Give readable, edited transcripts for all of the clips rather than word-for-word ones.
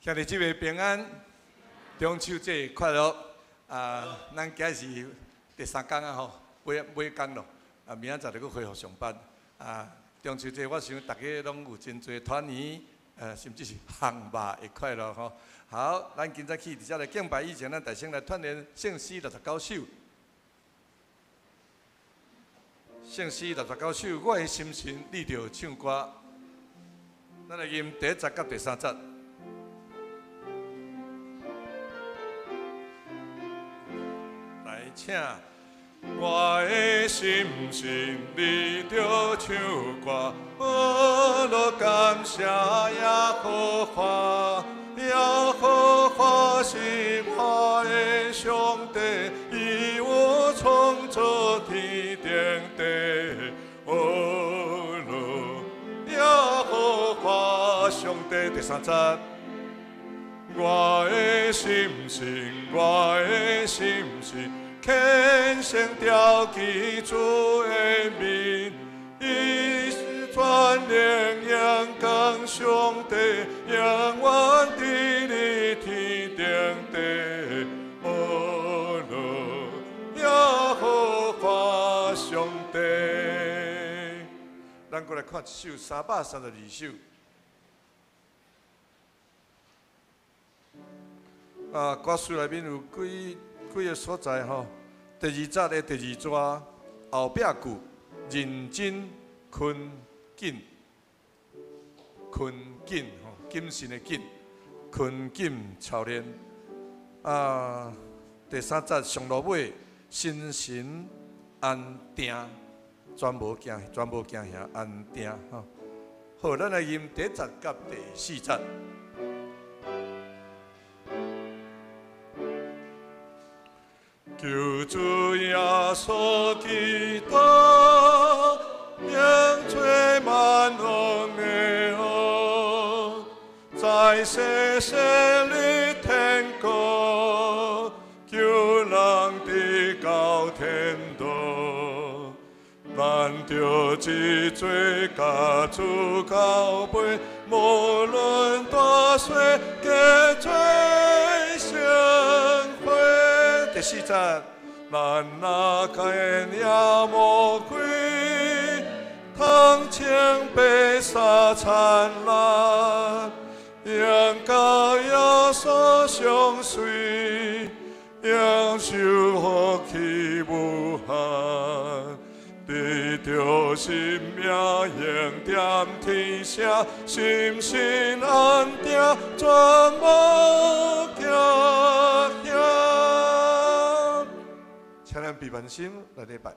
兄弟姊妹平安，中秋節快樂！啊，咱今日是第三工啊吼，尾尾工咯。啊，明仔載就閣恢復上班。啊，中秋節我想大家攏有真濟團圓，甚至是烘肉的快樂吼。好，咱今早起佇遮來敬拜以前，咱大聲來串聯聖詩六十九首。聖詩六十九首，我的心神你著唱歌。咱來吟第一節佮第三節。來，請。我的心神你著唱歌，呵囉感謝耶和華，耶和華是我的上帝，伊有創造天頂地。呵囉耶和華上帝，第三節。我的心神，我的心神。虔誠吊起主的名，伊是全能榮光上帝，永遠佇咧天頂地。呵囉耶和華上帝。咱閣來看一首332首。啊，歌詞內面有幾幾个所在吼，第二節的第二段後壁句，認真勤謹，勤謹吼，謹慎的謹，勤謹操練。啊，第三節上落尾，心神安定，全無驚，全無驚嚇，安定吼。好，咱來吟第一節佮第四節。求主耶穌基督，永做萬王的王，在世設立天國，救人得到天堂。咱著知罪，共主交陪，無論大細過做成灰。第四節，咱若看見魔鬼，通穿白紗燦爛，應佮耶穌相隨，永受福氣無限。得著生命永踮天城，心神安定，全無驚嚇。請咱閉目心來禮拜。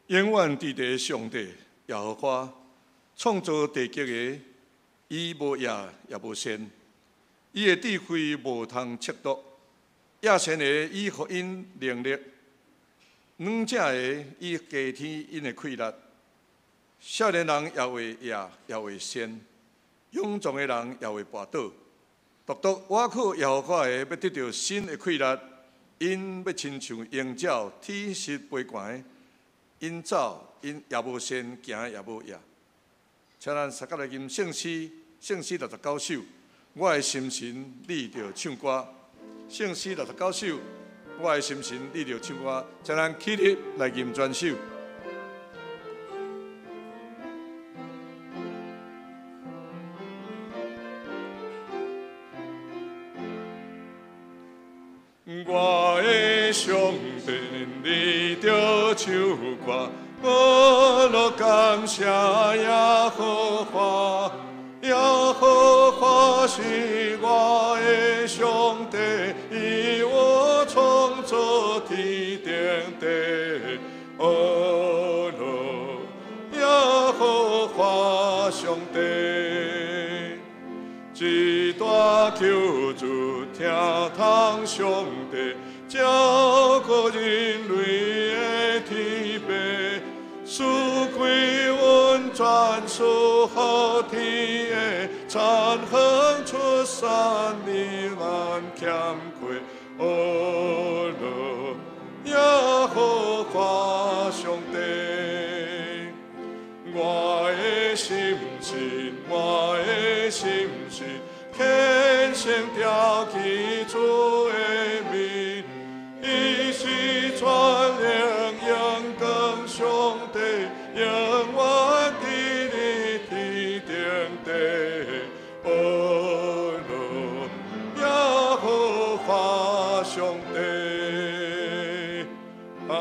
永遠佇地上帝耶和華創造地極的，伊無夜也無晝，伊的智慧無通測度。夜神的伊予𪜶能力，軟者的伊加添𪜶的氣力。少年人也會夜，也會仙；勇壯的人也會跋倒。獨獨倚靠耶和華的，欲得著新的氣力，𪜶欲親像鷹鳥，體實飛懸。𪜶走，𪜶也無仙，行也無夜。請咱相佮來吟聖詩，聖詩69首。我的心神，你著唱歌。聖詩69首，我的心神，你著唱歌。請咱起立來吟全首。我的上帝，你著唱歌，我若感謝耶和華，耶和華是我的上帝，伊有創造天頂地，阿羅耶和華上帝，這大救主聽通上帝，照顧人類的天父，賜歸溫泉，賜予天的田園出產你萬欠虧，阿羅耶和華上帝，我的心神，我的心神，虔誠吊起主的名，伊是全能永恆上帝，永遠佇立天頂地，阿羅耶和華上帝，阿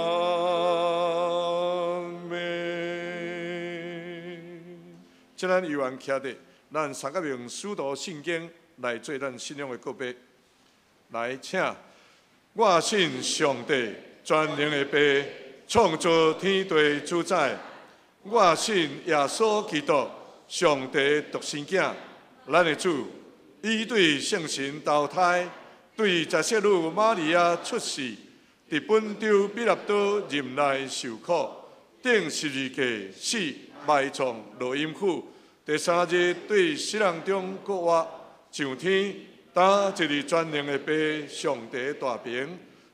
們。請咱猶原徛佇，咱三角用使徒信經來做咱信仰的告白。來，請我信上帝全能的父，創造天地主宰。我信耶穌基督，上帝獨生囝，咱的主。伊對聖神投胎，對十聖女瑪利亞出世，佇本丟彼拉多任內受苦，釘十字架死，埋葬落陰府。第三日對死人中復活，上天，擔一日全能的父上帝大爿，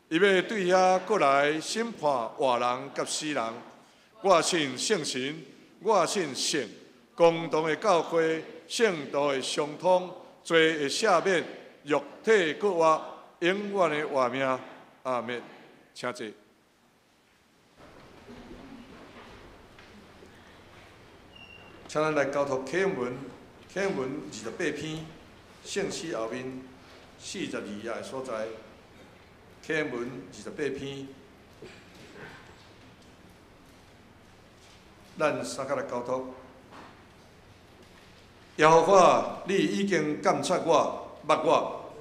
伊欲對遐閣來審判活人佮死人。我信聖神，我信聖共同的教會，聖徒的相通，罪的赦免，肉體復活，永遠的活命。阿們，請坐。請咱來交託啟文，啟文28篇，聖詩後面42頁的所在。啟文28篇，咱三個來交託。耶和華，你已經監察我，捌我。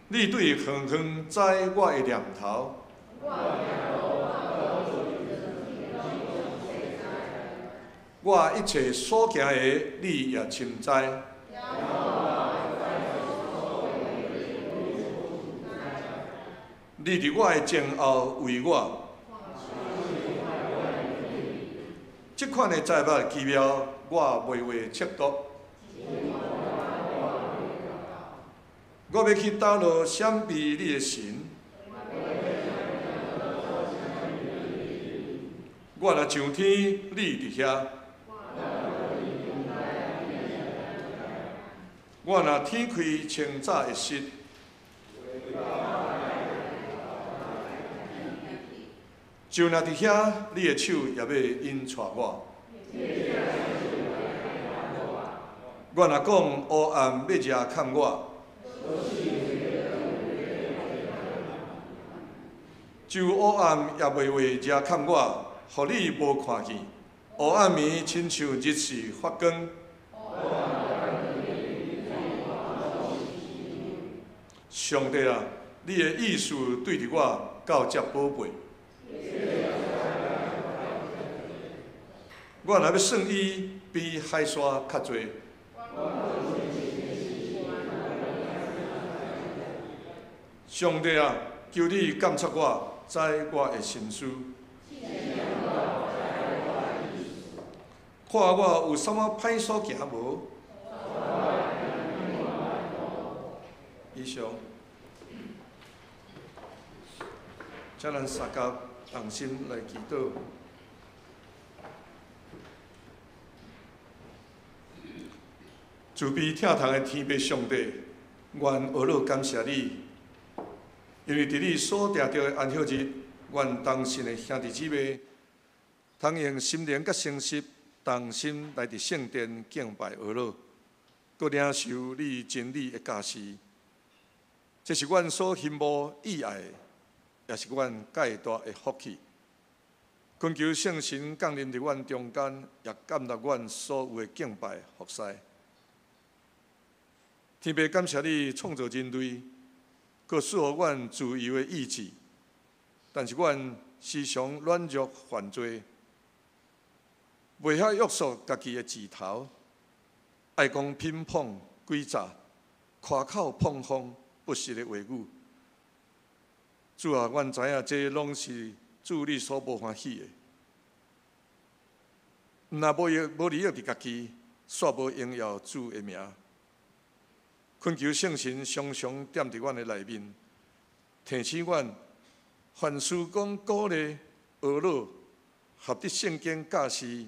你對遠遠知我的念頭。我一切所行的，你也深知。你佇我的前後為我。這款的財物奇妙，我袂話測度。我欲去佗落閃避你的神？我若上天，你佇遐；我若天開清早的日，就若佇遐，你的手也欲引帶我。我若講黑暗欲遮崁我，就黑暗也袂話遮崁我，予你無看見。黑暗暝親像日時發光。上帝啊，你的意思對佇我到遮寶貝。我若欲算伊比海沙較濟。上帝啊，求你監察我，知我的心思。看我有啥物歹所行無？以上，請咱三甲同心來祈禱。慈悲疼痛的天父上帝，阮呵咾感謝你，因為佇你所定著的安息日，阮同信的兄弟姊妹，通用心靈佮誠實，同心來佇聖殿敬拜呵咾，閣領受你真理的教示。這是阮所欣慕意愛的，也是阮蓋大的福氣。懇求聖神降臨佇阮中間，也接納阮所有的敬拜服侍。天父感謝你創造人類，閣賜予阮自由的意志，但是阮時常軟弱犯罪，袂曉約束家己的舌頭，愛講品捧詭詐、誇口膨風不實的話語。主啊，阮知影這攏是主你所無歡喜的。毋若無益無利益佇家己，煞無榮耀主的名。懇求聖神常常踮佇阮的內面，提醒阮，凡事講鼓勵、呵咾、合佇聖經教示、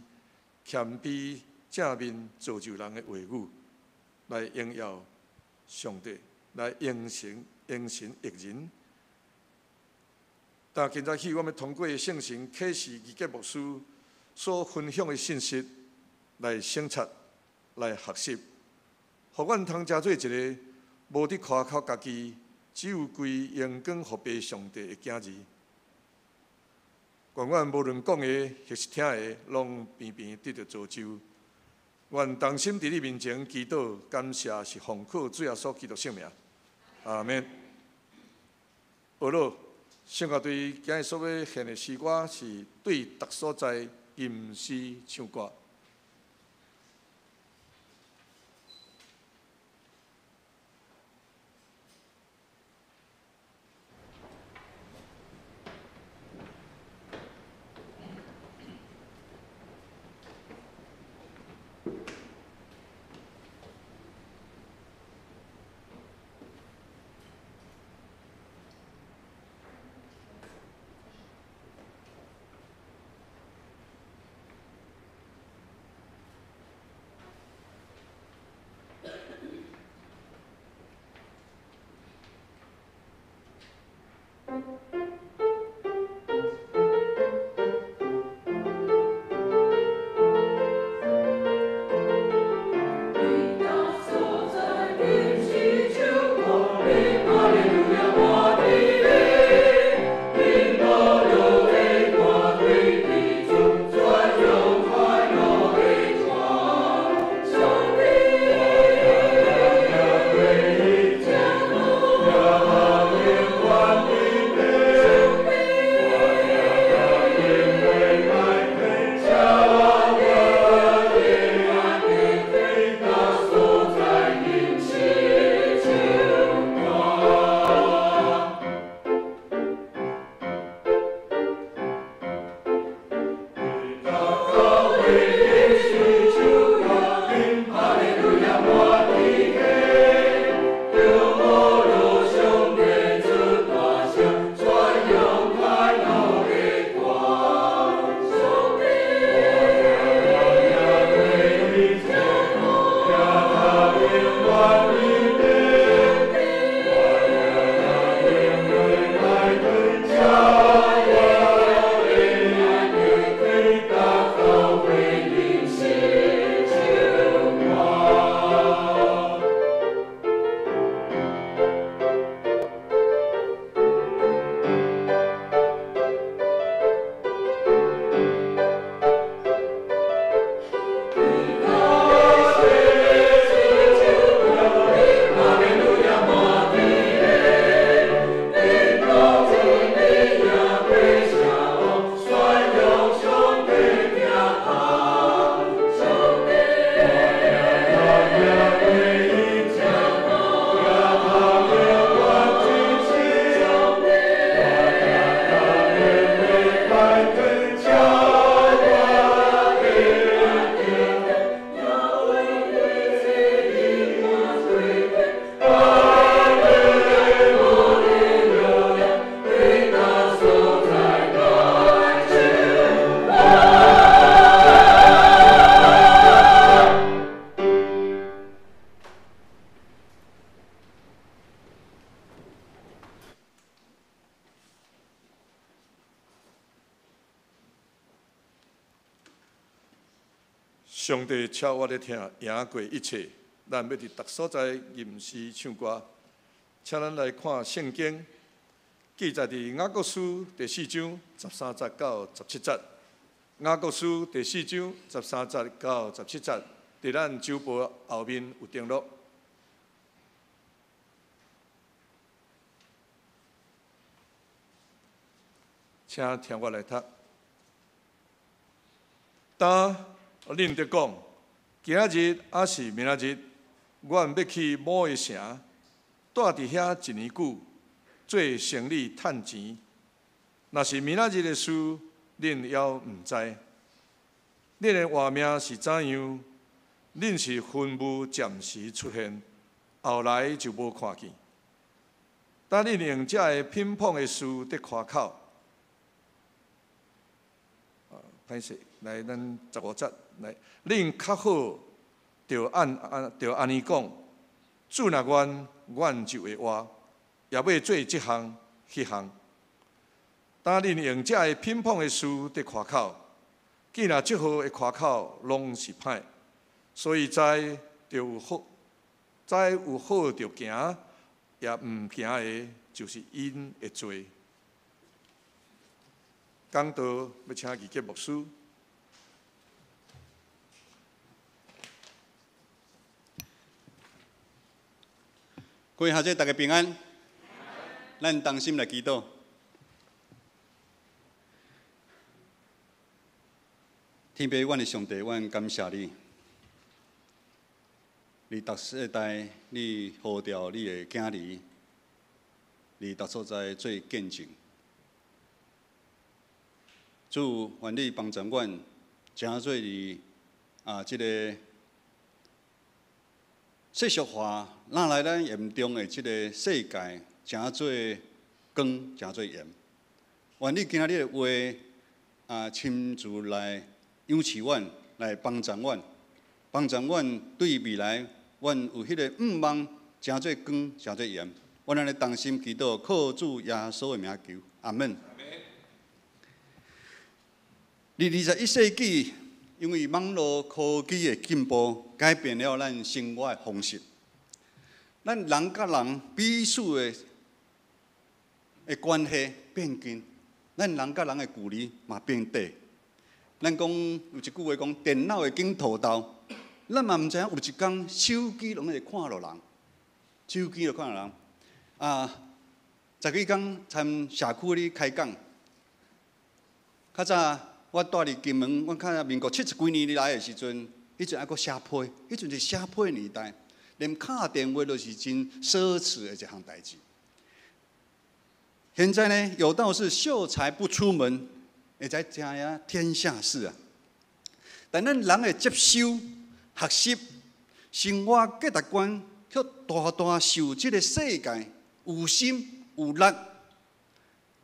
謙卑、正面造就人的話語，來榮耀上帝，來榮神榮神益人。但今早起，我們通過聖神啟示義傑牧師所分享的信息來省察、來學習，予阮通成做一个無佇誇口家己，只有歸榮光予父上帝的囝兒。願阮無論講的抑是聽的，攏平平得著造就。願同心佇你面前祈禱，感謝是奉靠主耶穌基督聖名。阿們。呵咾，聖樂隊今日所欲獻的詩歌是對逐所在吟詩唱歌。上帝超我的疼，赢过一切。咱欲伫逐所在吟诗唱歌，请咱来看圣经，记载伫雅各书第四章十三节到十七节。雅各书第四章十三节到十七节，伫咱周报后面有登录。请听我来读。当恁伫讲，今仔日抑是明仔日，阮欲去某个城，蹛伫遐一年久，做生理趁钱。若是明仔日的事，恁犹毋知。恁的活命是怎样？恁是云雾暂时出现，后来就无看见。当恁用这个品捧的事伫夸口，歹势，来咱十五节来，恁较好，著按按著按呢讲，主若愿，阮就会活，也欲做这项、彼项。当恁用这个品捧的事伫夸口，既然这号的夸口拢是歹，所以知著有好，知有好著行，也毋行的，就是𪜶的罪。讲道欲请义杰牧师。各位学者，大家平安。咱同心来祈祷。天父，阮的上帝，阮感谢你。你逐世代，你呼召你的囝儿，伫逐所在做见证。主，愿你帮助阮，成做伫这个世俗化、愈来愈严重的这个世界，成做光，成做盐。愿你今仔日的话亲自来养赐阮，来帮助阮，帮助阮对未来，阮有彼个向望，成做光，成做盐。阮按呢同心祈祷，靠主耶稣的名求，阿门。伫21世纪，因为网路科技的进步，改变了咱生活的方式。咱人佮人彼此的关系变近，咱人佮人的距离嘛变短。咱讲有一句话讲，电脑会经涂斗，咱嘛毋知影有一工手机拢会看著人，手机就看著人。十几工参社区咧开讲，较早我蹛伫金门，我看民国七十几年来的时阵，彼阵犹阁写批，彼阵是写批年代，连敲电话都是真奢侈的一项代志。现在呢，有道是秀才不出门，会知知影天下事啊。但咱人的接收、学习、生活价值观，却大大受这个世界有心有力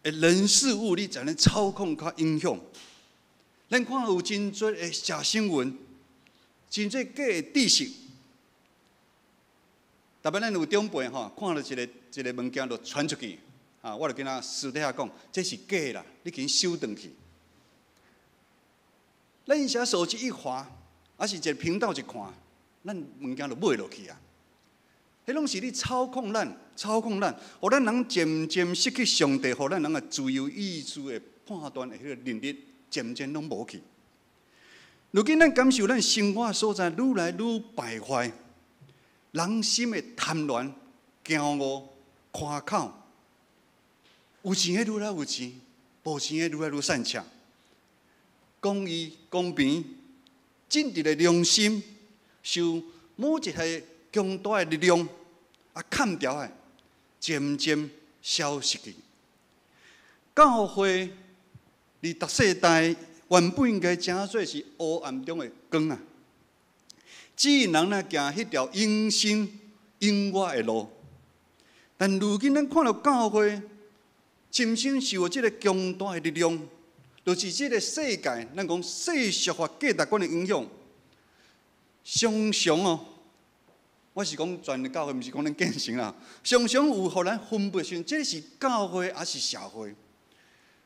的人事物，你才能操控佮影响。咱看有真济的假新闻，真济假的知识。特别咱有长辈吼，看著一个一个物件就传出去，我就跟他私底下讲，这是假啦，你紧收转去。咱啥手机一滑，抑是一个频道一看，咱物件就买落去啊。彼拢是咧操控咱，操控咱，予咱人渐渐失去上帝，予咱人的自由意志的判断的彼个能力，渐渐拢无去。如今咱感受咱生活所在愈来愈败坏，人心的贪婪、骄傲、夸口，有钱的愈来愈有钱，无钱的愈来愈散赤。公义、公平、正直的良心，受某一个强大的力量砍掉的，渐渐消失去。教会伫逐世代原本应该成做是黑暗中的光啊，指引人来行彼条永生永活的路。但如今咱看著教会，深深受这个强大的力量，就是这个世界，咱讲世俗化价值观的影响，常常哦，我是讲全个教会，毋是讲咱建成啦。常常有予咱分不清，这是教会抑是社会？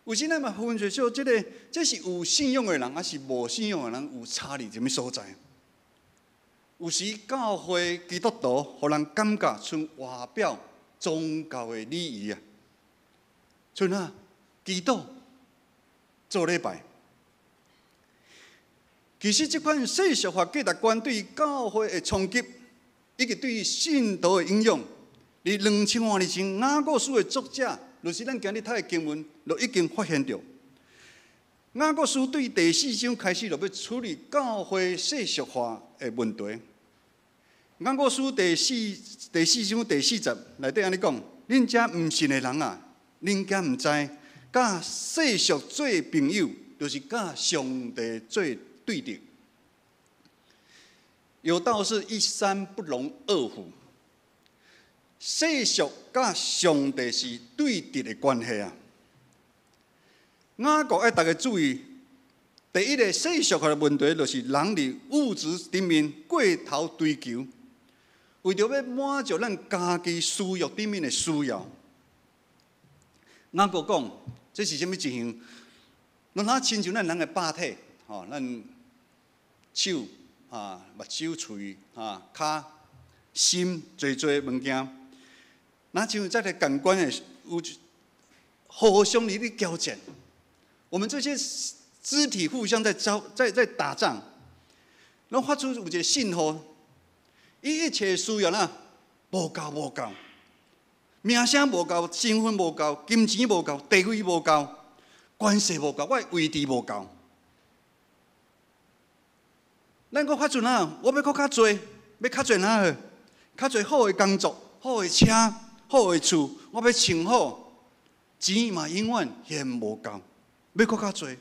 有时咱嘛分不出这个，这是有信仰的人，抑是无信仰的人有差伫啥物所在？有時教會基督徒，予人感覺像外表宗教的禮儀啊，像啊祈禱做禮拜。其實這款世俗化價值觀對教會的衝擊，以及對信徒的影響，佇2000多年前雅各書的作者，就是咱今日讀的經文，就已經發現著。雅各書對第四章開始就欲處理教會世俗化的問題。雅各書第四章第四節內底按呢講：恁遮毋信的人啊，恁敢毋知，佮世俗做朋友，就是佮上帝做對敵。有道是一山不容二虎，世俗佮上帝是對敵的關係啊。雅各愛大家注意，第一个世俗化的問題，就是人佇物質頂面過頭追求，為著欲滿足咱家己私欲頂面的需要。雅各講，這是啥物情形？攏若親像咱人的肉體，吼，咱手啊、目睭、喙啊、跤、心，濟濟物件，若像這个感官的有互相佇咧交戰。我們這些肢體互相在交，在打仗，攏發出有一个信號，伊一切需要啊，無夠無夠，名聲無夠，身份無夠，金錢無夠，地位無夠，關係無夠，我的位置無夠。咱閣發出哪？我欲閣較濟，欲較濟哪好？較濟好的工作，好的車，好的厝，我欲穿好，錢嘛永遠嫌無夠。欲閣較濟，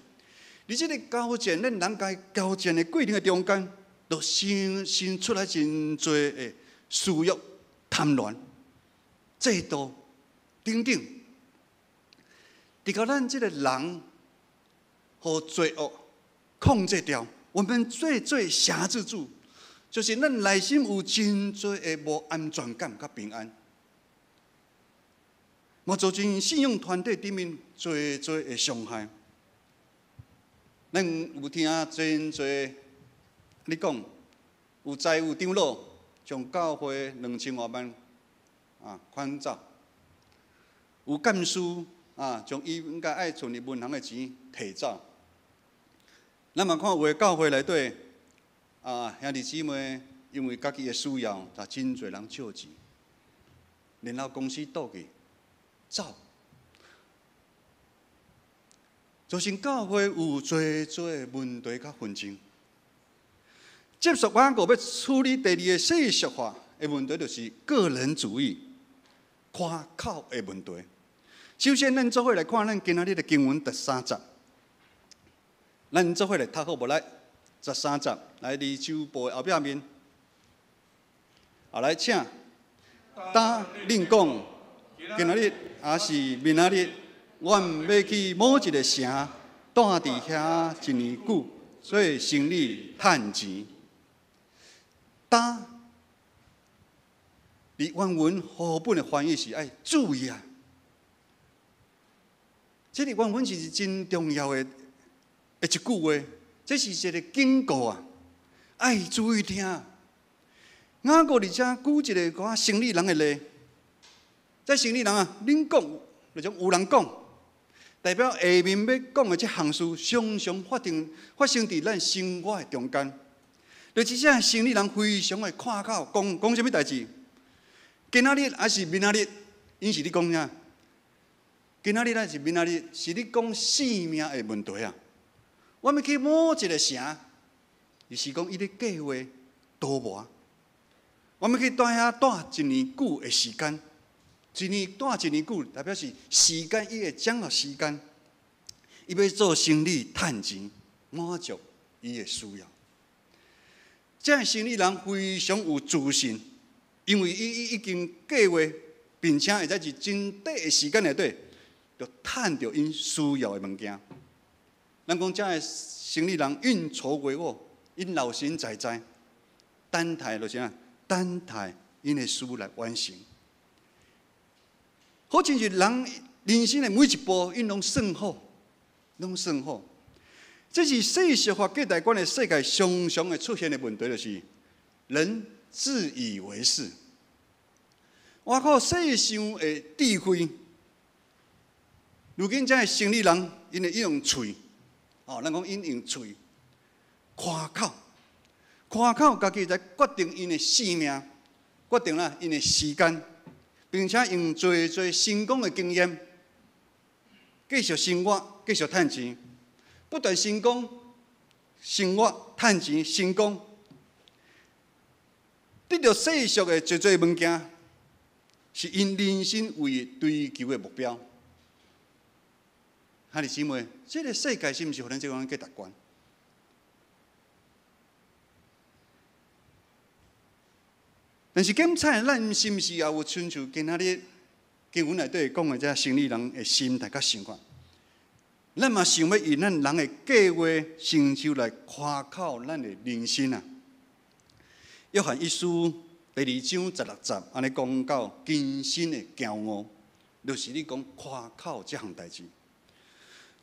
佇這个交戰，咱人家交戰的過程的中間，就生生出來真濟的私欲、貪戀、嫉妒等等。直到咱這个人予罪惡控制著，我們罪罪轄制住，就是咱內心有真濟的無安全感佮平安。嘛造成信仰團體頂面濟濟的傷害。咱有聽真濟，你講有財務長老將教會2000外萬啊款走，有幹事啊將伊應該愛存佇銀行的錢提走。咱嘛看有的教會內底啊兄弟姊妹因為家己的需要，就真濟人借錢，然後公司倒去走。造成教會有濟濟的問題佮紛爭。接續雅各欲處理第二个世俗化的問題，就是個人主義、誇口的問題。首先，咱做伙來看咱今仔日的經文第三節。咱做伙來讀好無？來，十三節，來佇手簿的後壁面。好，來，請。當恁講，今仔日抑是明仔日，阮欲去某一个城，蹛佇遐一年久，做生理趁錢。當佇原文和合本的翻譯是愛注意啊！這个原文是真重要的一句話，這是一个警告啊！愛注意聽。雅各佇遮舉一个寡生理人的例，這生理人啊，恁講，就種有人講，代表下面欲講的這項事，常常發生佇咱生活的中間。就是這生理人非常會誇口，講講啥物代誌？今仔日抑是明仔日，𪜶是咧講啥？今仔日抑是明仔日，是咧講性命的問題啊！我欲去某一个城，伊是講伊咧計劃逃亡。我欲去蹛遐蹛一年久的時間，一年蹛一年久，代表是時間，伊會掌握時間，伊欲做生理趁錢，滿足伊的需要。這个生理人非常有自信，因為伊已經計劃，並且會使佇真短的時間內底，就趁著𪜶需要的物件。咱講這个生理人運籌帷幄，𪜶老神在在，等待就是啥？等待𪜶的事來完成。好親像人人生的每一步，𪜶攏算好，攏算好。這是世俗化價值觀的世界常常會出現的問題，就是人自以為是，倚靠世上的智慧。如今這个生理人，𪜶會用喙，哦，咱講𪜶用喙誇口，誇口家己來決定𪜶的性命，決定啦𪜶的時間，並且用濟濟成功的經驗，繼續生活，繼續趁錢，不斷成功，生活，趁錢，成功，得著世俗的濟濟物件，是𪜶人生唯一追求的目標。兄弟姊妹，這个世界是毋是予咱這款價值觀？但是檢採咱是毋是也有親像今仔日經文內底講的這生理人的心態佮想法？咱嘛想欲用咱人的計劃成就來誇口咱的人生啊！約翰一書第二章十六節按呢講到今生的驕傲，就是咧講誇口這項代誌。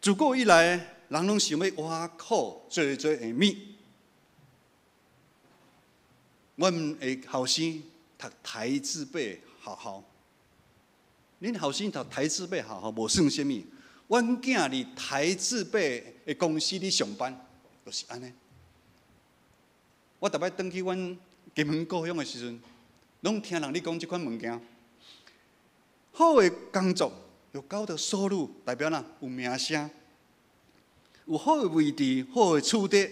自古以來，人攏想欲倚靠濟濟的物。阮的後生讀台字輩學校，恁後生讀台字輩學校無算啥物。阮囝佇台字輩的公司咧上班，就是按呢。我逐擺轉去阮金門故鄉的時陣，攏聽人咧講這款物件。好的工作，有高的收入，代表哪有名聲，有好的位置，好的處地，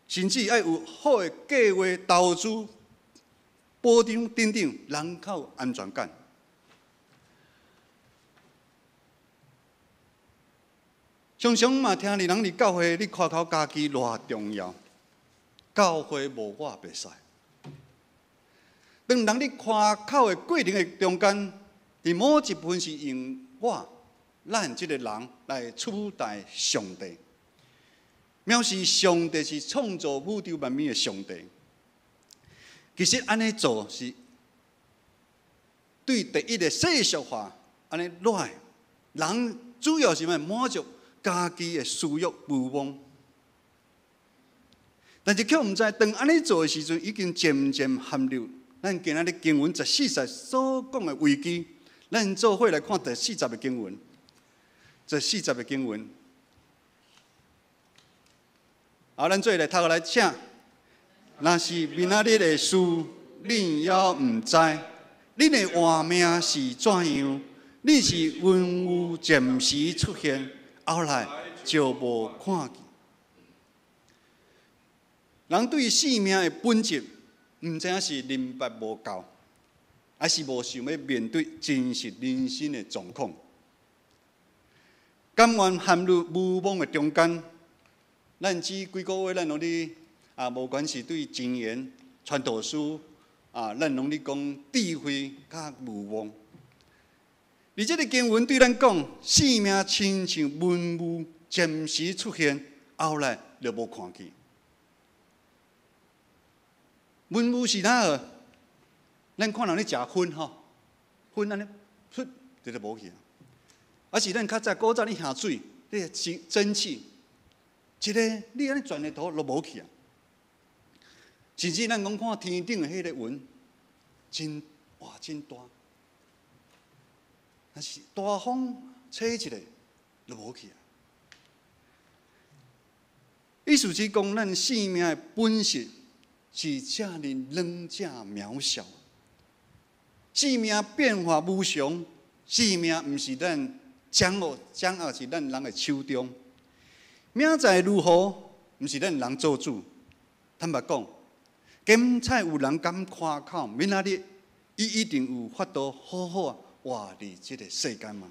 甚至愛有好的計劃、投資、保障等等，人較有安全感。常常嘛聽見人佇教會，咧誇口家己偌重要，教會無我袂使。當人咧誇口的過程的中間，佇某一部分是用我、咱這个人來取代上帝，表示上帝是創造宇宙萬物的上帝。其實按呢做是對第一个世俗化按呢落來，人主要是欲滿足家己的私欲欲望。但是卻毋知，當按呢做的時陣，已經漸漸陷入咱今仔日經文十四節所講的危機。咱做伙來看第四節的經文，十四節的經文。好，咱做伙來讀來，請。若是明仔日的事，恁猶毋知，恁的活命是怎樣？恁是雲霧暫時出現，後來就無看見。人對生命的本質，毋知影是認捌無夠，還是無想欲面對真實人生的狀況，甘願陷入迷惘的中間。咱這幾个月，咱攏咧啊，無管是對箴言、傳道書啊，咱攏咧講智慧佮愚妄。而這个經文對咱講，生命親像雲霧，暫時出現，後來就無看見。雲霧是哪個？咱看人咧食薰吼，薰按呢，噗，就就無去啊。啊是咱較早古早咧下水，咧蒸蒸汽，一个你按呢轉個頭就無去啊。甚至咱講看天頂的彼個雲，真哇真大，但是大風吹一下就無去啊。意思是講，咱生命的本質是遮爾軟正渺小。生命變化無常，生命毋是咱掌握，掌握佇咱人的手中。明仔載如何，毋是咱人做主。坦白講，敢採有人敢誇口，明仔日伊一定有法度好好活佇這个世間嗎？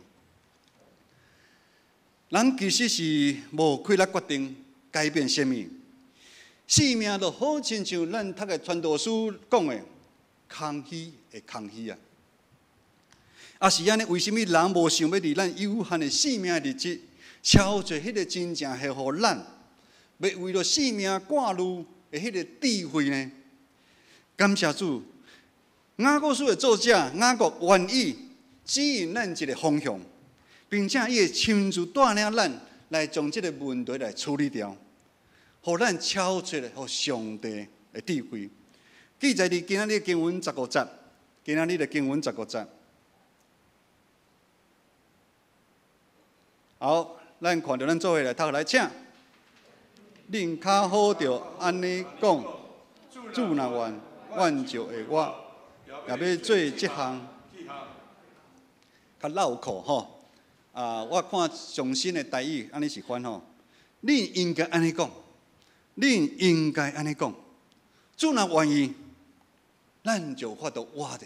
人其實是無氣力決定改變啥物。生命就好親像咱讀的傳道書講的，空虛的空虛啊！啊是按呢，為啥物人無想欲佇咱有限的生命日子，超出彼个真正會予咱欲為著生命掛慮的彼个智慧呢？感謝主，雅各書的作者雅各願意指引咱一个方向，並且伊會親自帶領咱來將這个問題來處理掉，予咱超出予上帝的智慧。記載佇今仔日經文十五節，今仔日的經文十五節。好，咱看著咱做伙來讀來，請。恁較好著按呢講，主若願，阮就會活，也欲做這項。較繞口吼，啊！我看上新的台語，按呢是翻吼。恁應該按呢講，恁應該按呢講。主若願意，咱就有法度活的，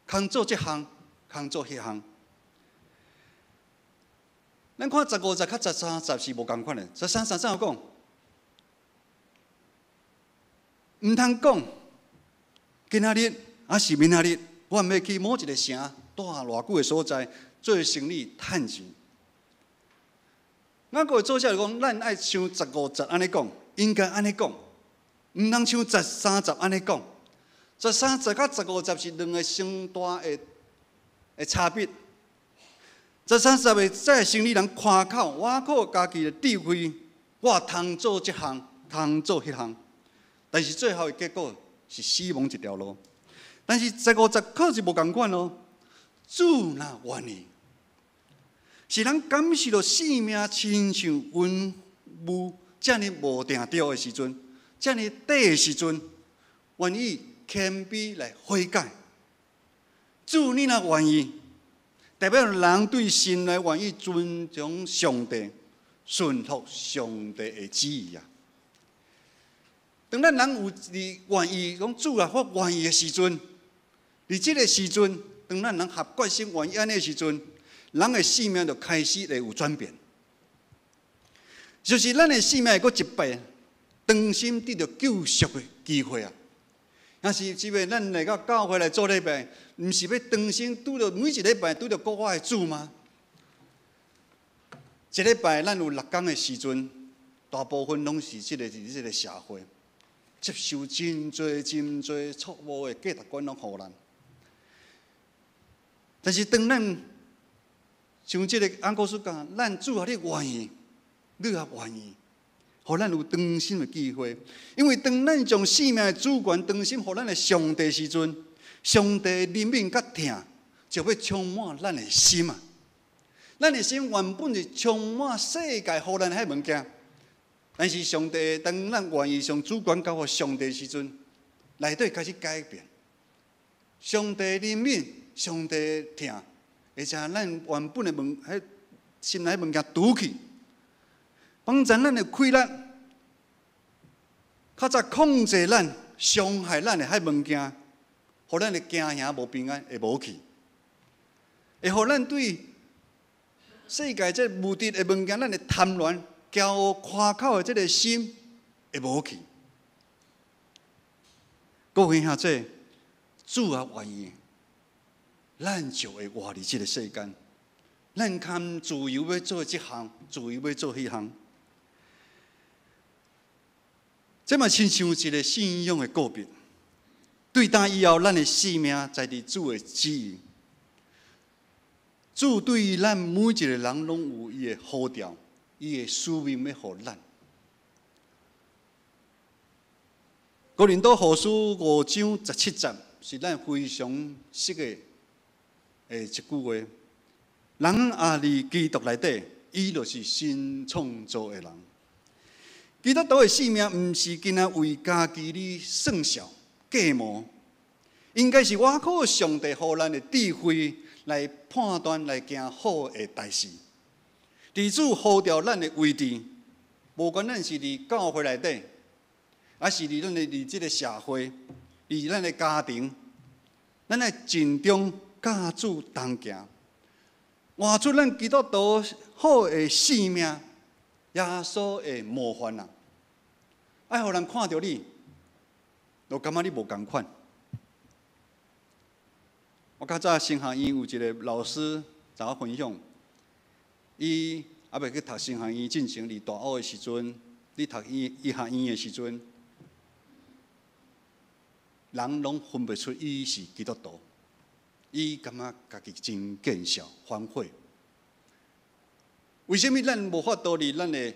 通做這項，通做彼項。咱看十五節佮十三節是無仝款的。十三節怎樣講？毋通講，今仔日抑是明仔日，我欲去某一个城，蹛偌久的所在做生意趁錢。雅各的作者就講，咱愛像十五節按呢講，應該按呢講，毋通像十三節按呢講。十三節佮十五節是兩个相大的的差別。十三節的這個生理人誇口，我靠家己的智慧，我通做這項，通做彼項，但是最後的結果是死亡一條路。但是十五節可是無仝款哦。主若願意，是人感受著生命親像雲霧遮爾無定著的時陣，遮爾短的時陣，願意謙卑來悔改。主你若願意，代表人對心內願意尊重上帝、順服上帝的旨意啊。當咱人有佇願意講主啊，我願意的時陣，佇這个時陣，當咱人下決心願意按呢的時陣，人的生命就開始會有轉變。就是咱的生命會閣一擺，重新得著救贖的機會啊！若是這位咱來到教會來做禮拜，毋是欲重新拄著每一禮拜拄著國外的主嗎？一禮拜咱有六工的時陣，大部分攏是這个佇這个社會接受真濟真濟錯誤的價值觀，攏予咱。但是當咱像這个雅各書講，咱主啊，你願意，你也願意，予咱有重新的機會。因為當咱將生命的主權重新予咱的上帝時陣，上帝的憐憫佮疼就欲充滿咱的心啊！咱的心原本是充滿世界予咱彼物件，但是上帝當咱願意將主權交予上帝時陣，內底開始改變。上帝憐憫，上帝疼，會將咱原本的物，彼心內物件除去，幫助咱的氣力，較早控制咱、傷害咱的彼物件，予咱的驚嚇無平安會無去，會予咱對世界這物質的物件，咱的貪戀、驕傲、誇口的這个心會無去。各位兄弟，主啊願意，咱就會活佇這个世間。咱較自由欲做這項，自由欲做彼項。這嘛親像一个信仰的告別。對今以後，咱的生命在佇主的旨意。主對咱每一个人攏有伊的呼召，伊的使命欲予咱。哥林多後書五章十七節是咱非常熟的一句話：人若佇基督內底，伊就是新創造的人。基督徒的生命毋是干焦為家己咧算數計謀，應該是倚靠上帝予咱的智慧來判斷、來行好的代誌。佇主呼召咱的位置，無管咱是佇教會內底，抑是佇咱的佇這个社會，佇咱的家庭，咱愛盡忠佮主同行，活出咱基督徒好的生命，耶穌的模範啊！愛予人看著你，就感覺你無仝款。我較早神學院有一个老師，共我分享，伊猶未去讀神學院進前，佇大學的時陣，咧讀醫醫學院的時陣，人攏分袂出伊是基督徒，伊感覺家己真見笑反悔。為啥物咱無法度佇咱的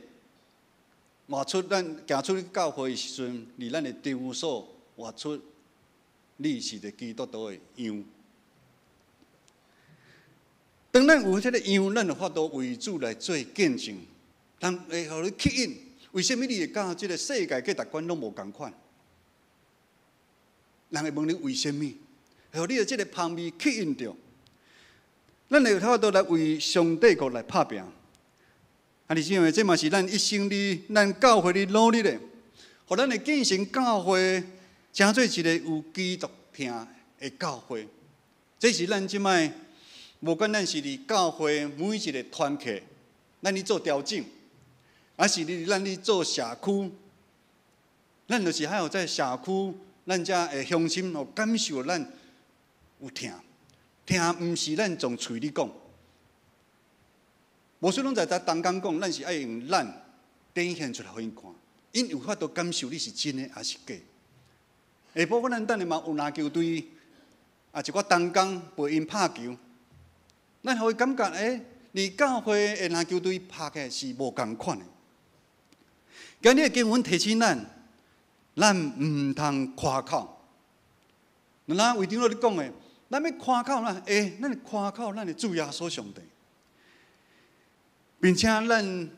活出咱行出去教會的時陣，佇咱的場所活出你是個基督徒的樣。當咱有這个樣，咱就法度為主來做見證，人會予你吸引。為啥物你會佮這个世界價值觀攏無仝款？人會問你為啥物？予你的這个香味吸引著，咱會有法度來為上帝國來拍拚。啊，你認為這嘛是咱一生裡、咱教會裡努力的，予咱會建成教會，成做一个有基督疼的教會。這是咱這擺，無管咱是佇教會每一个團契，咱咧做調整，還是佇咱咧做社區，咱就是還有在社區，咱遮的鄉親哦感受咱有疼，疼毋是咱從喙裡講。無說攏在當講講，咱是愛用咱展現出來予𪜶看，𪜶有法度感受你是真的還是假。下晡咱等下嘛有籃球隊，啊一寡同工陪𪜶拍球，咱予伊感覺，欸，佇教會的籃球隊拍的是無仝款的。今日的經文提醒咱，咱毋通誇口。咱會長老咧講的，咱欲誇口啦，欸，咱誇口咱的主耶穌上帝。並且咱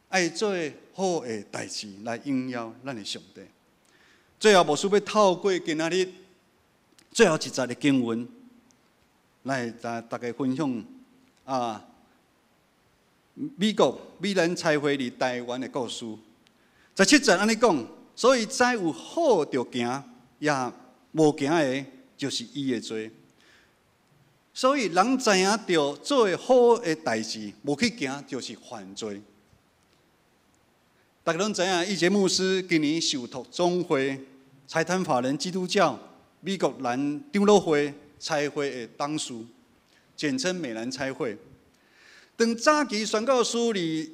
愛做好的代誌來榮耀咱的上帝。最後，牧師欲透過今仔日最後一節的經文，來共大家分享啊，美國美蘭差會佇台灣的故事。17節按呢講，所以知有好著行，也無行的，就是伊的罪。所以人知影著做好的代誌，無去行就是犯罪。大家攏知影，一傑牧師今年受託總會財團法人基督教美國南長老會差會的董事，簡稱美南差會。當早期宣教師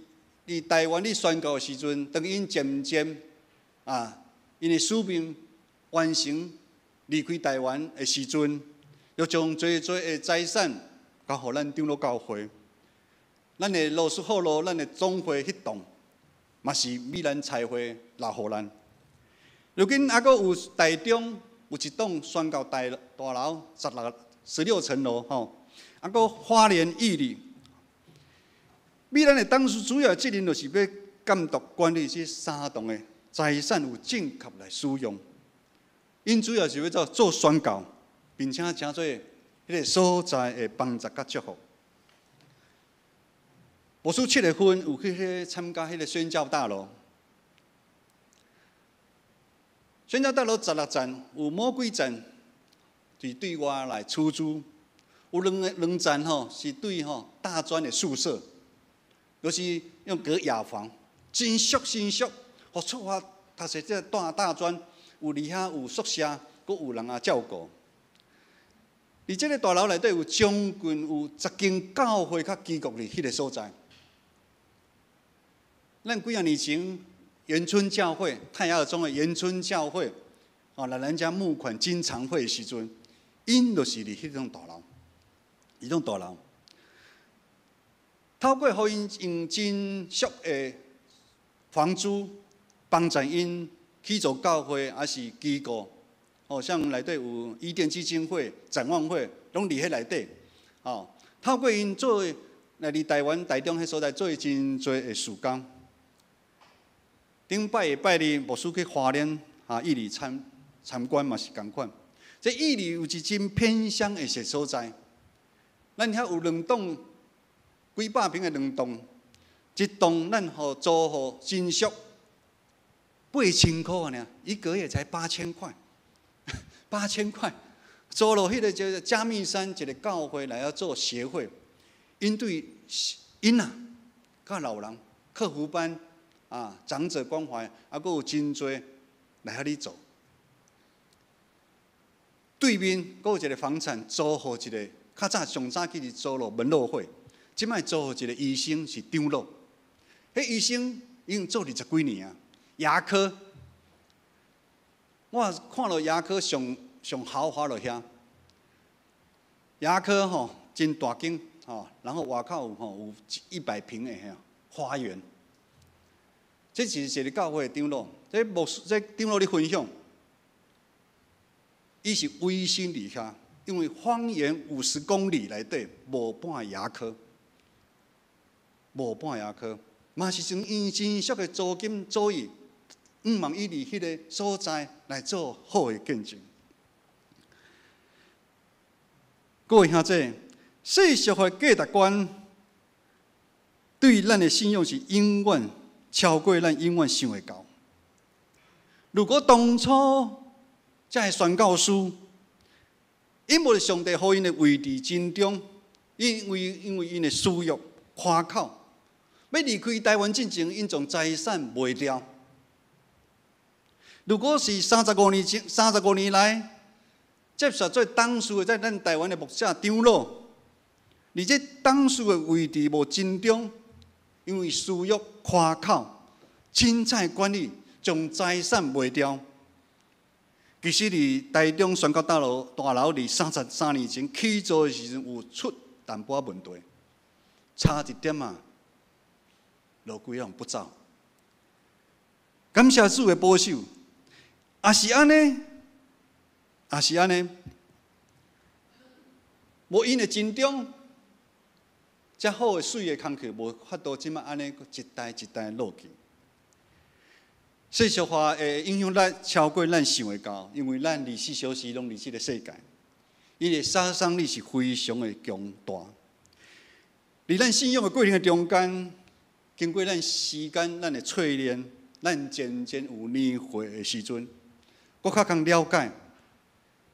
佇台灣咧宣教的時陣，當𪜶漸漸啊，𪜶的使命完成離開台灣的時陣，又將濟濟的財產交予咱長老教會。咱的羅斯福路，咱的總會彼棟，嘛是美南差會留予咱。如今猶閣有台中有一棟宣教大樓，16層樓吼，猶閣花蓮玉里。美南的董事主要責任就是欲監督管理這三棟的財產有正確來使用。𪜶主要是欲做做宣教，並且成做彼个所在的幫助佮祝福。牧師7月份有去彼參加彼个宣教大樓，宣教大樓16層有某幾層是對外來出租，有兩個兩層吼是對吼大專的宿舍，就是用隔雅房，真俗真俗，予出發讀冊這個大專，有佇遐有宿舍，閣有人啊照顧。佇這个大樓內底有將近有10間教會佮機構佇彼个所在。咱幾仔年前，員村教會泰雅中的員村教會，哦，來咱遮募款經常會的時陣，𪜶就是佇彼棟大樓，彼棟大樓，透過予𪜶用真俗的房租幫助𪜶去做教會，還是機構，哦，像內底有伊甸基金會、展望會，攏佇彼內底，哦，透過𪜶做來佇台灣台中彼所在做真濟的事工。頂擺的拜日，牧師去花蓮啊，玉里參觀嘛是仝款。這玉里有一真偏鄉的一個所在，咱遐有兩棟幾百坪的兩棟，一棟咱予租予真俗8000箍爾，一個月才八千塊，八千塊租予彼個叫做嘉密山一個教會來遐做協會，𪜶對囡仔、佮老人、課輔班。啊，長者關懷，啊，閣有真濟來遐咧做。對面閣有一個房產租予一個，較早上早期是租予門諾會，這擺租予一個醫生是長老。彼醫生已經做20幾年啊，牙科。我看著牙科上上豪華就遐，牙科吼真大間吼，然後外口有吼有100坪的遐花園。這是一个教會的長老，這牧師這長老咧分享，伊是委身佇遐，因為方圓50公里內底無半牙科，無半牙科，嘛是從伊真俗的租金做伊，向望伊佇彼个所在來做好的見證。各位兄弟，世俗的價值觀對咱的信仰是永遠超過咱永遠想會到。如果當初這个宣教師，𪜶無上帝予𪜶的位置真中，因為𪜶的私欲誇口，欲離開台灣進前，𪜶將財產賣掉。如果是三十五年前，三十五年來接受做董事的，在咱台灣的牧者長老，而這董事的位置無真中，因為私欲誇口、凊彩管理，將財產賣掉。其實，佇台中宣教大樓，佇33年前起造的時陣，有出淡薄仔問題，差一點仔，路規攏不走。感謝主的保守，也是按呢，也是按呢，無𪜶的盡忠，遮好的水的工課，無法度這馬按呢一代一代落去。世俗化的影響力超過咱想會到，因為咱24小時攏佇這个世界，伊的殺傷力是非常的強大。佇咱信仰的過程的中間，經過咱時間、咱的淬煉，咱漸漸有年歲的時陣，閣較通了解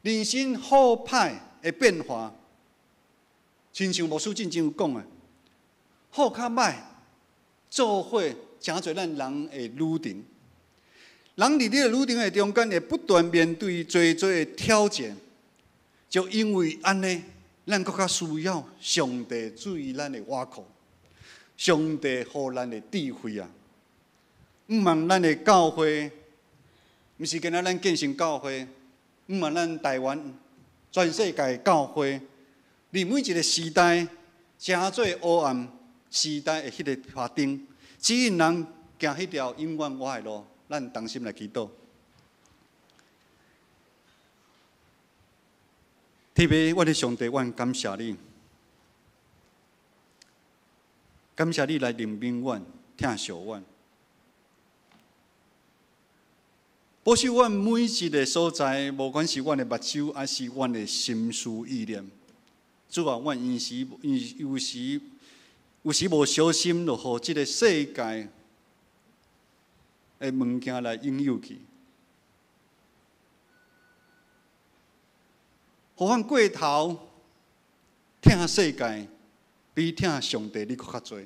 人生好歹的變化。親像牧師進前有講的，好較歹做伙，成做咱人的旅程。人佇這个旅程的中間，會不斷面對濟濟的挑戰，就因為按呢，咱閣較需要上帝對咱的倚靠，上帝予咱的智慧啊！毋望咱的教會，毋是干焦咱建成教會，毋望咱台灣全世界教會，佇每一个時代，誠做黑暗時代的彼个發燈，指引人行彼條永遠活的路。咱同心來祈禱。特別，我的上帝，我感謝你，感謝你來憐憫阮、疼惜阮，保守阮每一个所在，無管是阮的目睭，還是阮的心思意念。主啊，阮有時、有時、有時無小心，就予這个世界的物件來引誘去，予阮過頭疼世界，比疼上帝你閣較濟。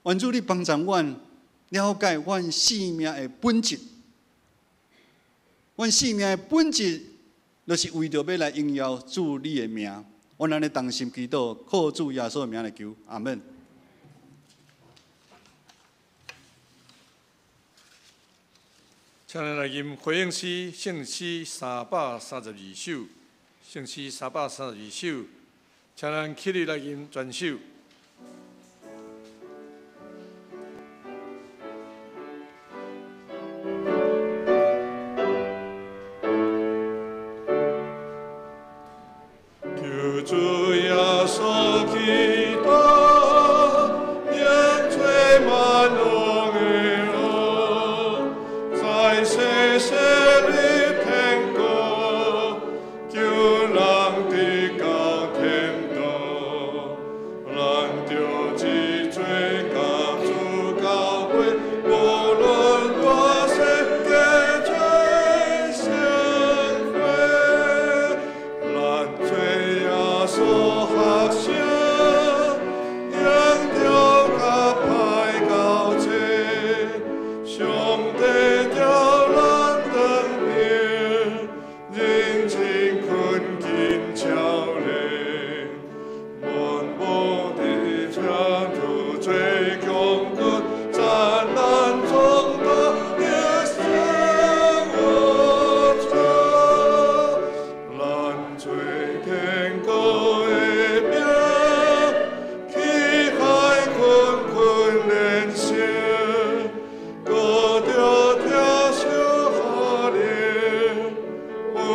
願主你幫助阮了解阮生命的本質，阮生命的本質，就是為著欲來榮耀主你的名。阮按呢同心祈禱，靠主耶穌的名來求，阿門。請咱來吟回應詩，聖詩332首，聖詩332首，請咱起立來吟全首。求主耶穌基督，免罪萬能的王，在世世的天國，救人得到天堂，咱著知罪共主交會，無論大細過罪相會，咱做耶穌。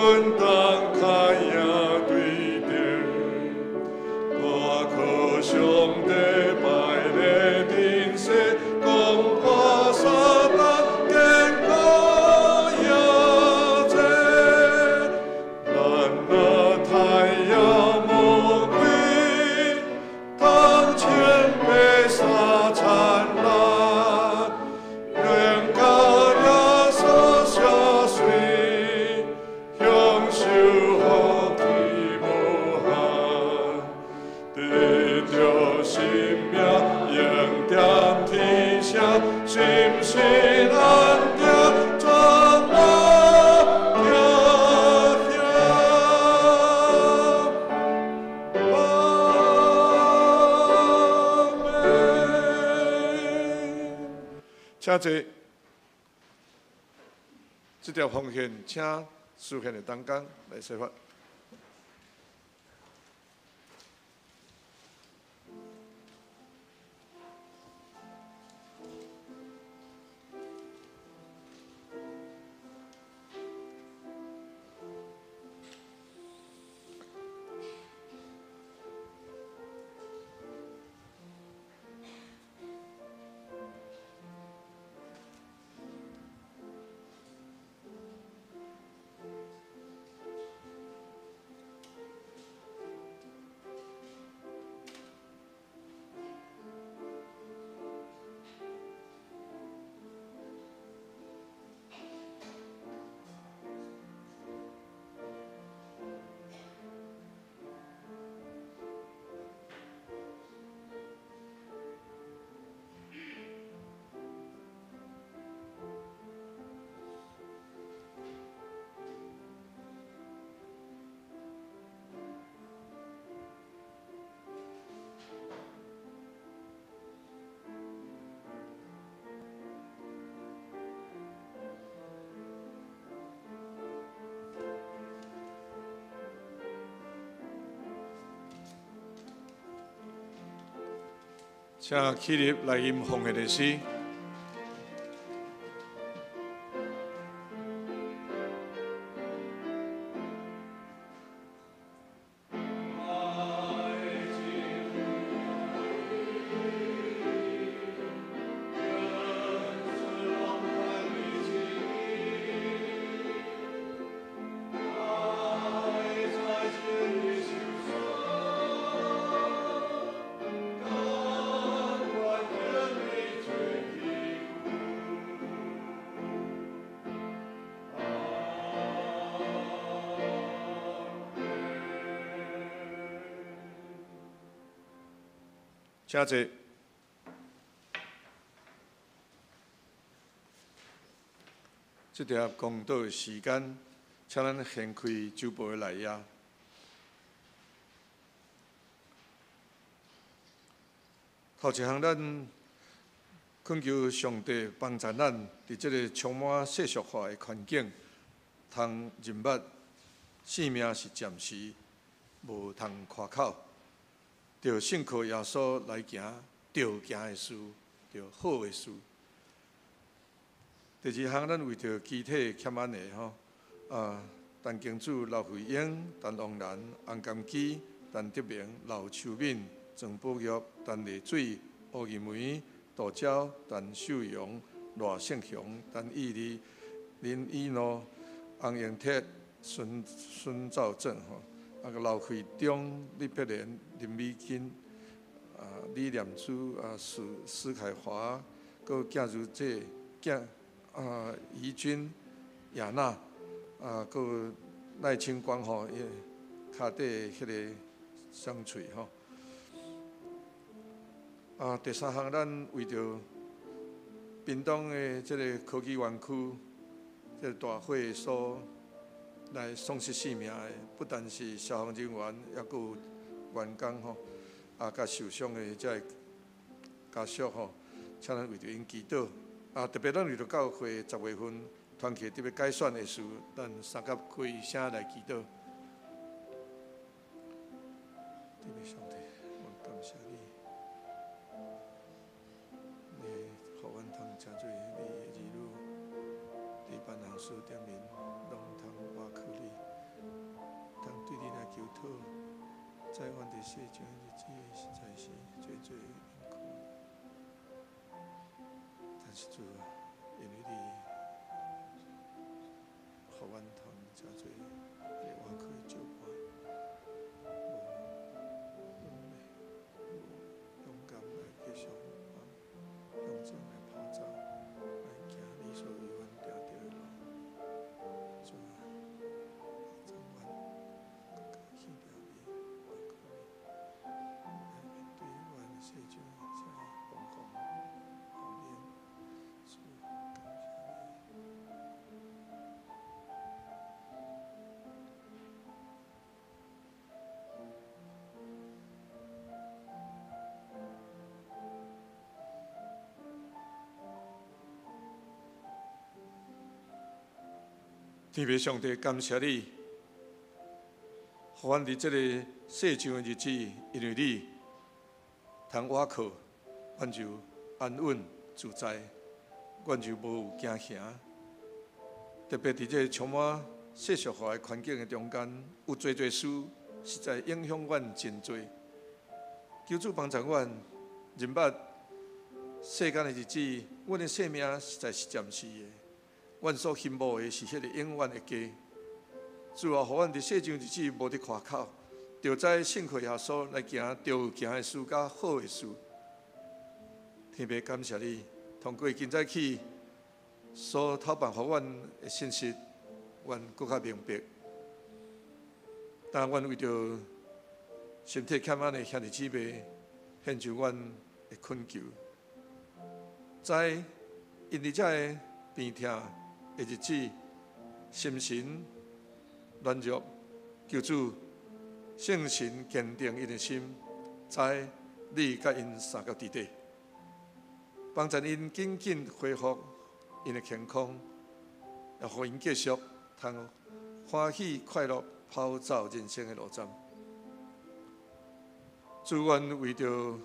阮当较赢对敌，我靠上帝摆咧阵势，攻破撒旦坚固营寨。咱若太阳魔鬼，当前被杀灿烂，愿甲耶稣相随，享受福气无限，得著生命永踮天上，心心安定全无惊吓。阿门。请坐。這條奉獻，請司獻的同工來說法。請起立來吟奉獻的詩。請坐。這條公道的時間，請咱掀開酒杯的內頁。頭一項，咱懇求上帝幫助咱，佇這个充滿世俗化的環境，通認捌生命是暫時，無通誇口。著信靠耶穌來行著行的事，著好的事。第二項，咱為著肢體欠安的吼，陳景柱、劉慧英、陳王蘭、洪金基、陳德明、劉秋敏、鄭寶玉、陳麗水、吴義梅、杜娇、陳秀榮、賴勝雄、陳義利、林以諾、洪英鐵、孫孫兆正吼。劉惠中、李碧蓮、林美金、李念珠、史史凱華，閣囝如姐、囝怡君、亞娜，閣賴清光吼，伊跤底彼个傷喙吼。第三項，咱為著屏東的這个科技園區，這个大火所來喪失性命的，不但是消防人員，抑閣有員工吼，佮受傷的這个家屬吼，請咱為著𪜶祈禱。特別咱為著教會10月份團契特別改選的事，咱三甲開聲來祈禱。特別上帝，我感謝你，你予阮通成做你的兒女，佇萬行事頂面。攏通倚靠你。知阮伫世上的日子实在是济济辛苦，但是主啊，因為你予阮通誠濟來倚靠的石伴，無勇敢來繼續向前來跑走，來行你所為阮定著的路。主啊，幫助阮閣較向著你，倚靠你，來面對阮世上這風風風雨。主，感謝你。天父上帝，感謝你，予阮佇這个世上的日子，因為你通倚靠，阮就安穩自在，阮就無有驚嚇。特別佇這个充滿世俗化的環境的中間，有濟濟事實在影響阮真濟。求主幫助阮，認捌世間的日子，阮的生命實在是暫時的。阮所希望的是彼个永遠的家。主啊，予阮佇世上日子無伫誇口，就知信靠耶穌來行著有行的事佮好的事。天父感謝你，通過今早起所透辦予阮的信息，阮閣較明白。但阮為著身體欠安的兄弟姊妹，獻上阮的懇求。知𪜶佇遮个病痛的日子，心神軟弱，求主聖神堅定𪜶的心，知你佮𪜶相佮佇底，幫助𪜶緊緊恢復𪜶的健康，也予𪜶繼續通歡喜快樂跑走人生的路站。主，阮為著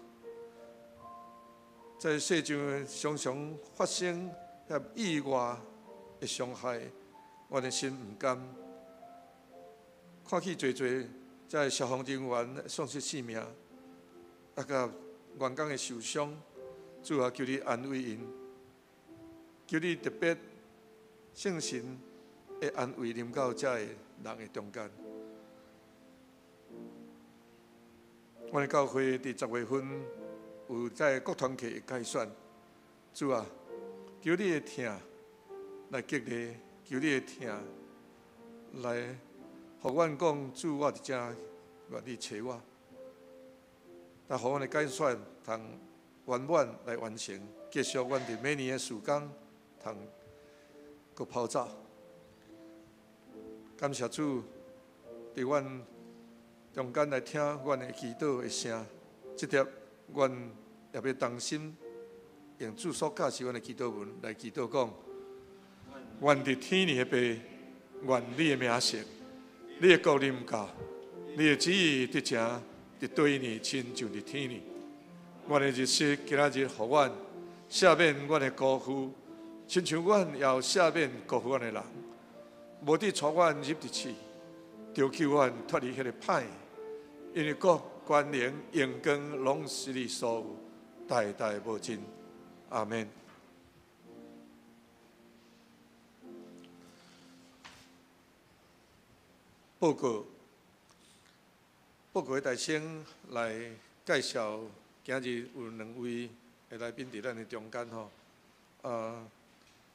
在世上常常發生遐意外的傷害，阮的心毋甘。看見濟濟這消防人員喪失性命，啊，佮員工的受傷，主啊，求你安慰𪜶，求你特別聖神的安慰臨到這个人的中間。阮的教會佇10月份有這個國團契的改選，主啊，求你的疼來激勵，求你的疼來予阮講，主，我佇遮願你揣我，但予阮的改選通圓滿來完成，繼續阮佇每年的事工通閣跑走。感謝主，佇阮中間來聽阮的祈禱的聲，這粒阮也欲同心用主所教示阮的祈禱文來祈禱講：願佇天裡的父，願你的名聖，你的國臨到，你的旨意得成佇地呢，親像佇天呢。阮的日食今仔日予阮，赦免阮的辜負，親像阮也有赦免辜負阮的人。無得帶阮入佇試，著救阮脫離彼个歹。因為國、權能、榮光，攏是你所有，代代無盡。阿們。報告，報告的大先來介紹，今日有兩位的來賓佇咱的中間吼。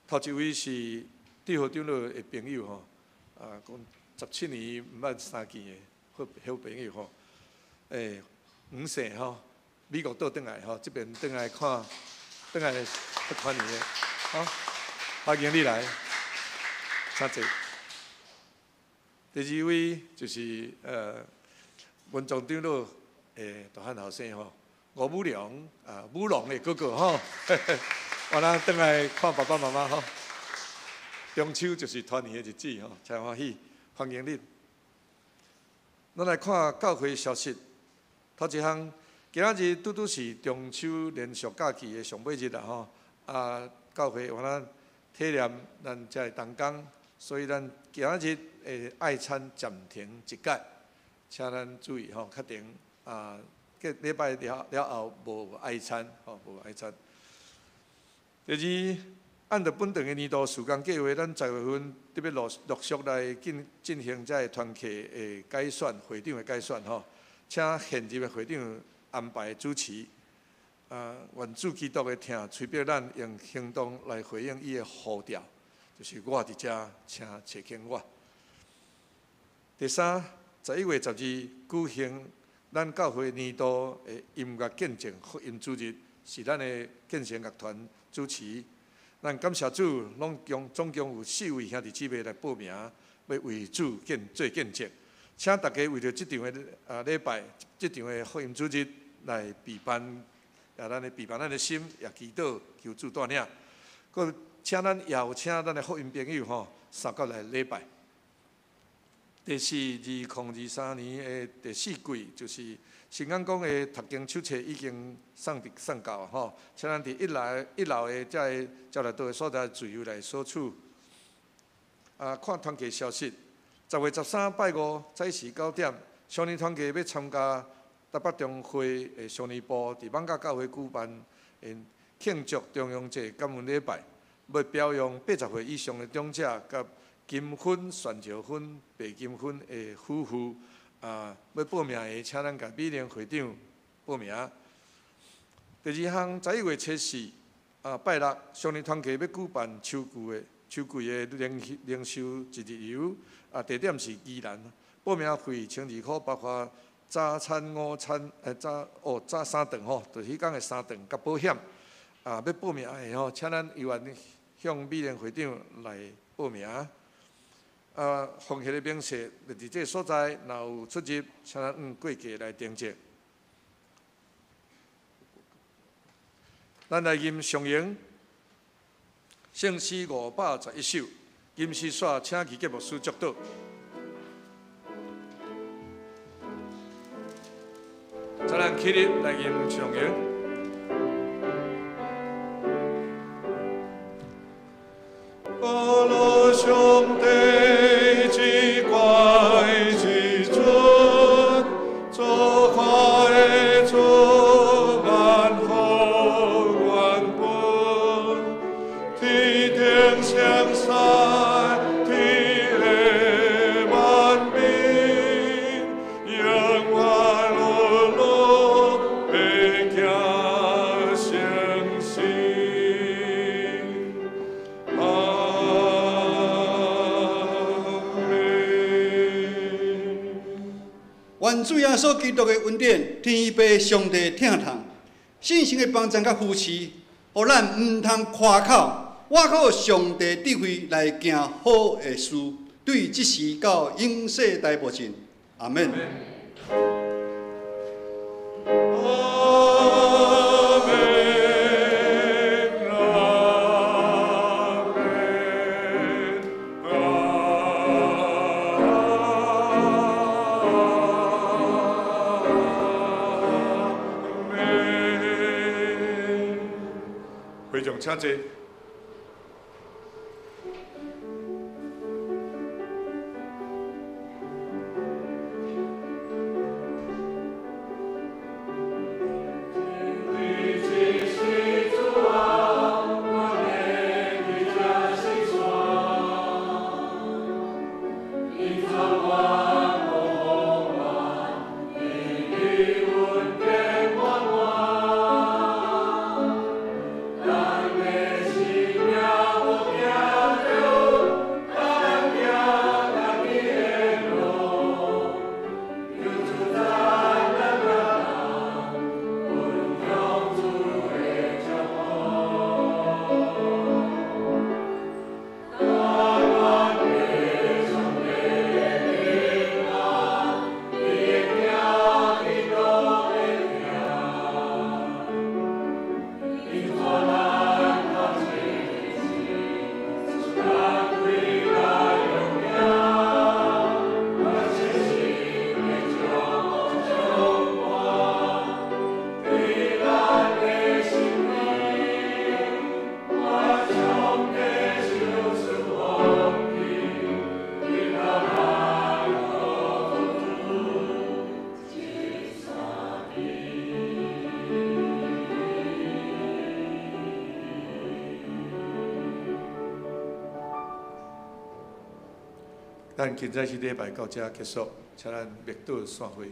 頭一位是志豪長老的朋友吼，講17年毋捌相見的好好朋友吼。黃姓吼，美國倒轉來吼，這邊轉來看，轉來團年的，好，歡迎你來，請坐。第二位就是文宗長老的大漢後生吼，吳武良啊，武龍的哥哥吼，我咱轉來看爸爸媽媽吼。中秋就是團圓的日子吼，真歡喜，歡迎你。咱來看教會消息，頭一項，今仔日拄拄是中秋連續假期的上尾日啦吼，啊，教會有咱體驗咱遮的同工，所以咱今仔日的愛餐暫停一改，請咱注意吼，確定啊，過禮拜了了後無愛餐吼，無愛餐。第二，按著本堂的年度事工計劃，咱10月份特別陸陸續來進進行這个團契的改選會長的改選吼，請現任的會長安排主持。啊，願主基督的疼催逼咱用行動來回應伊的呼召，就是我佇遮，請揣見我。第三，11月12舉行咱教會年度的音樂見證福音主日，是咱的見證樂團主持。咱感謝主，攏共總共有四位兄弟姊妹來報名，欲為主見做見證。請大家為著這場的啊禮拜，這場的福音主日來備辦，啊，咱的備辦咱的心，也祈禱求主帶領。閣請咱也有請咱的福音朋友吼，相佮來禮拜。第四，2023年的第四季，就是新港講的讀經手冊已經送佇送到吼，請咱佇一樓一樓的這个招待桌的所在自由來索取。啊，看團契消息，10月13拜五早時9點，少年團契欲參加台北中會的少年部佇艋舺教會舉辦的慶祝重陽節感恩禮拜，欲表揚80歲以上的長者佮金婚、旋石婚、白金婚的夫婦。啊，欲報名的，請咱共美玲會長報名。第二項，11月七四，啊，拜六，少年團契欲舉辦秋季的秋季的靈靈修一日遊，啊，地點是宜蘭，報名費1200塊，包括早餐、午餐，早哦早三頓吼，就是彼工的三頓佮保險。啊，欲報名的吼，請咱猶原向美玲會長來報名。啊，奉獻的明細就佇這个所在，若有出入，請咱按過價來登記。咱來吟上詠聖詩511首，吟詩煞請儀節牧師祝禱。請咱起立來吟上詠。阿羅上帝至貴至尊，造化的主萬福萬本，天頂上山天的萬民，永遠樂樂的行聖事。阿門。願主耶穌基督的恩典，天父上帝疼痛，聖神的幫贊佮扶持，予咱毋通誇口，倚靠上帝智慧來行好的事，對這時到永世代無盡。阿門。阿門，阿門，阿門。會長請坐。咱今早時禮拜到遮結束，請咱默禱散會。